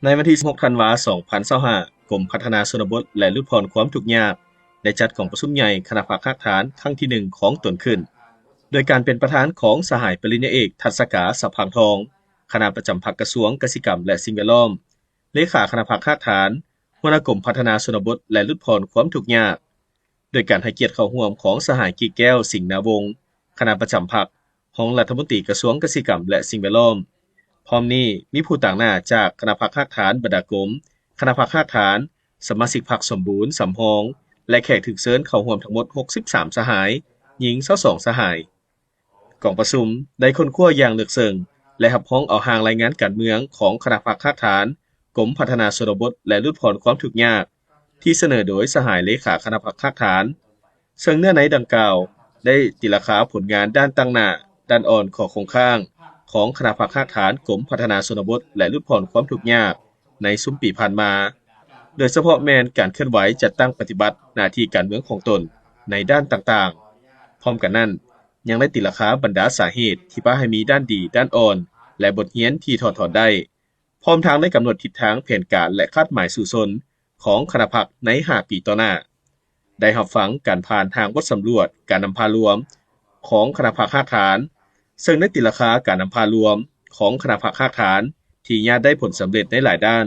ໃນວັນທີສິບຫົກ ທັນວາ ສອງພັນຊາວຫ້າ ກົມພັດທະນາຊົນນະບົດ ແລະ ຫຼຸດຜ່ອນຄວາມທຸກຍາກ ໄດ້ຈັດກອງປະຊຸມໃຫຍ່ຄະນະພັກຮາກຖານຄັ້ງທີໜຶ່ງຂອງຕົນຂຶ້ນ ໂດຍການເປັນປະທານຂອງສະຫາຍປະລິນຍາເອກ ທັດສະກາ ສັບພັງທອງ, ຄະນະປະຈຳພັກກະຊວງກະສິກຳ ແລະ ສິ່ງແວດລ້ອມ, ເລຂາຄະນະພັກຮາກຖານ, ຫົວໜ້າກົມພັດທະນາຊົນນະບົດ ແລະ ຫຼຸດຜ່ອນຄວາມທຸກຍາກ, ໂດຍການໃຫ້ກຽດເຂົ້າຮ່ວມຂອງສະຫາຍ ກີແກ້ວ ສິງນາວົງ, ຄະນະປະຈຳພັກ, ຮອງລັດຖະມົນຕີກະຊວງກະສິກຳ ແລະ ສິ່ງແວດລ້ອມ. ພ້ອມນີ້, ມີຜູ້ຕາງໜ້າຈາກຄະນະພັກຮາກຖານບັນດາກົມ, ຄະນະພັກຮາກຖານ, ສະມາຊິກພັກສົມບູນ, ສຳຮອງ ແລະ ແຂກຖືກເຊີນເຂົ້າຮ່ວມທັງໝົດ ຫົກສິບສາມ ສະຫາຍ, ຍິງ ຊາວສອງ ສະຫາຍ. ກອງປະຊຸມໄດ້ຄົ້ນຄວ້າຢ່າງເລິກເຊິ່ງ ແລະ ຮັບຮອງເອົາຮ່າງລາຍງານການເມືອງຂອງຄະນະພັກຮາກຖານ ກົມພັດທະນາຊົນນະບົດ ແລະ ຫຼຸດຜ່ອນຄວາມທຸກຍາກ ທີ່ສະເໜີໂດຍສະຫາຍເລຂາຄະນະພັກຮາກຖານ, ເຊິ່ງເນື້ອໃນດັ່ງກ່າວໄດ້ຕີລາຄາຜົນງານດ້ານຕັ້ງໜ້າ, ດ້ານອ່ອນ, ຂໍ້ຄົງຄ້າງຂອງຄະນະພັກຮາກຖານ ກົມພັດທະນາຊົນນະບົດ ແລະ ຫຼຸດຜ່ອນຄວາມທຸກຍາກໃນຊຸມປີຜ່ານມາ, ໂດຍສະເພາະແມ່ນການເຄື່ອນໄຫວຈັດຕັ້ງປະຕິບັດໜ້າທີ່ການເມືອງຂອງຕົນໃນດ້ານຕ່າງໆ. ພ້ອມກັນນັ້ນ, ຍັງໄດ້ຕີລາຄາບັນດາສາເຫດທີ່ພາໃຫ້ມີດ້ານດີ, ດ້ານອ່ອນ ແລະ ບົດຮຽນທີ່ຖອດຖອນໄດ້, ພ້ອມທັງໄດ້ກຳນົດທິດທາງແຜນການ ແລະ ຄາດໝາຍສູ້ຊົນຂອງຄະນະພັກໃນຫ້າປີຕໍ່ໜ້າ. ໄດ້ຮັບຟັງການຜ່ານຮ່າງບົດສຳຫຼວດການນຳພາລວມຂອງຄະນະພັກຮາກຖານ, ເຊິ່ງໄດ້ຕີລາຄາການນຳພາລວມຂອງຄະນະພັກຮາກຖານທີ່ຍາດໄດ້ຜົນສຳເລັດໃນຫຼາຍດ້ານ,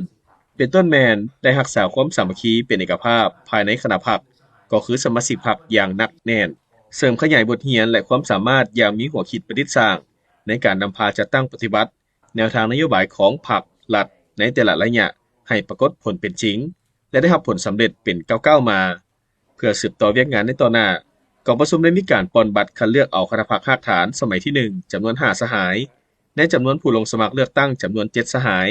ເປັນຕົ້ນແມ່ນໄດ້ຮັກສາຄວາມສາມັກຄີເປັນເອກະພາບພາຍໃນຄະນະພັກ, ກໍຄືສະມາຊິກພັກຢ່າງໜັກແໜ້ນ, ເສີມຂະຫຍາຍບົດຮຽນ ແລະ ຄວາມສາມາດຢ່າງມີຫົວຄິດປະດິດສ້າງໃນການນຳພາຈັດຕັ້ງປະຕິບັດ ແນວທາງນະໂຍບາຍຂອງພັກ, ລັດ ໃນແຕ່ລະໄລຍະໃຫ້ປາກົດຜົນເປັນຈິງ ແລະ ໄດ້ຮັບຜົນສຳເລັດເປັນກ້າວໆມາ. ເພື່ອສືບຕໍ່ວຽກງານໃນຕໍ່ໜ້າ, ກອງປະຊຸມໄດ້ມີການປ່ອນບັດຄັດເລືອກເອົາຄະນະພັກຮາກຖານສະໄໝທີໜຶ່ງ ຈຳນວນຫ້າສະຫາຍ, ໃນຈຳນວນຜູ້ລົງສະໝັກເລືອກຕັ້ງຈຳນວນເຈັດສະຫາຍ,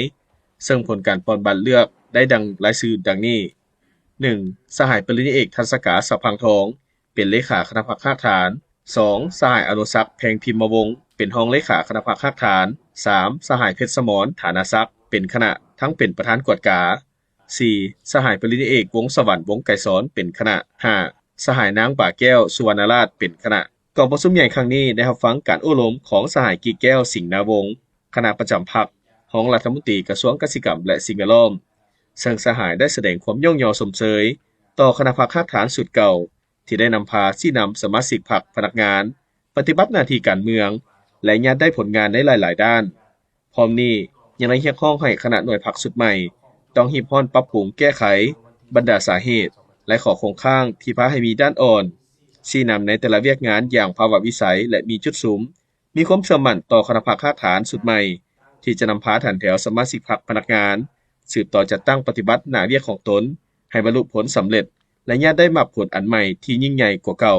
ເຊິ່ງຜົນການປ່ອນບັດເລືອກໄດ້ດັ່ງລາຍຊື່ດັ່ງນີ້: ໜຶ່ງ ສະຫາຍປະລິນຍາເອກ ທັດສະກາ ສັບພັງທອງ ເປັນເລຂາຄະນະພັກຮາກຖານ, ສອງ ສະຫາຍ ອະນຸສັກ ແພງພິມມະວົງ ເປັນຮອງເລຂາຄະນະພັກຮາກຖານ, ສາມ ສະຫາຍ ເພັດສະໝອນ ຖານາສັກ ເປັນຄະນະ ທັງເປັນປະທານກວດກາ, ສີ່ ສະຫາຍປະລິນຍາເອກ ວົງສະຫວັນ ວົງໄກສອນ ເປັນຄະນະ, ຫ້າ ສະຫາຍ ນາງ ບາແກ້ວ ສຸວັນນະລາດ ເປັນຄະນະ. ກອງປະຊຸມໃຫຍ່ຄັ້ງນີ້ໄດ້ຮັບຟັງການໂອ້ລົມຂອງສະຫາຍ ກີແກ້ວ ສິງນາວົງ, ຄະນະປະຈຳພັກ, ຮອງລັດຖະມົນຕີກະຊວງກະສິກຳ ແລະ ສິ່ງແວດລ້ອມ, ເຊິ່ງສະຫາຍໄດ້ສະແດງຄວາມຍ້ອງຍໍຊົມເຊີຍຕໍ່ຄະນະພັກຮາກຖານຊຸດເກົ່າ ທີ່ໄດ້ນຳພາຊີ້ນຳສະມາຊິກພັກ, ພະນັກງານ ປະຕິບັດໜ້າທີ່ການເມືອງ ແລະ ຍາດໄດ້ຜົນງານໃນຫຼາຍໆດ້ານ. ພ້ອມນີ້ຍັງໄດ້ຮຽກຮ້ອງໃຫ້ຄະນະໜ່ວຍພັກຊຸດໃໝ່ ຕ້ອງຮີບຮ້ອນປັບປຸງແກ້ໄຂບັນດາສາເຫດ ແລະ ຂໍ້ຄົງຄ້າງທີ່ພາໃຫ້ມີດ້ານອ່ອນ, ຊີ້ນຳໃນແຕ່ລະວຽກງານຢ່າງພາວະວິໄສ ແລະ ມີຈຸດສຸມ, ມີຄວາມເຊື່ອໝັ້ນຕໍ່ຄະນະພັກຮາກຖານຊຸດໃໝ່ ທີ່ຈະນຳພາຖັນແຖວສະມາຊິກພັກ, ພະນັກງານ ສືບຕໍ່ຈັດຕັ້ງປະຕິບັດໜ້າວຽກຂອງຕົນ ໃຫ້ບັນລຸຜົນສຳເລັດ ແລະ ຍາດໄດ້ໝາກຜົນອັນໃໝ່ທີ່ຍິ່ງໃຫຍ່ກວ່າເກົ່າ.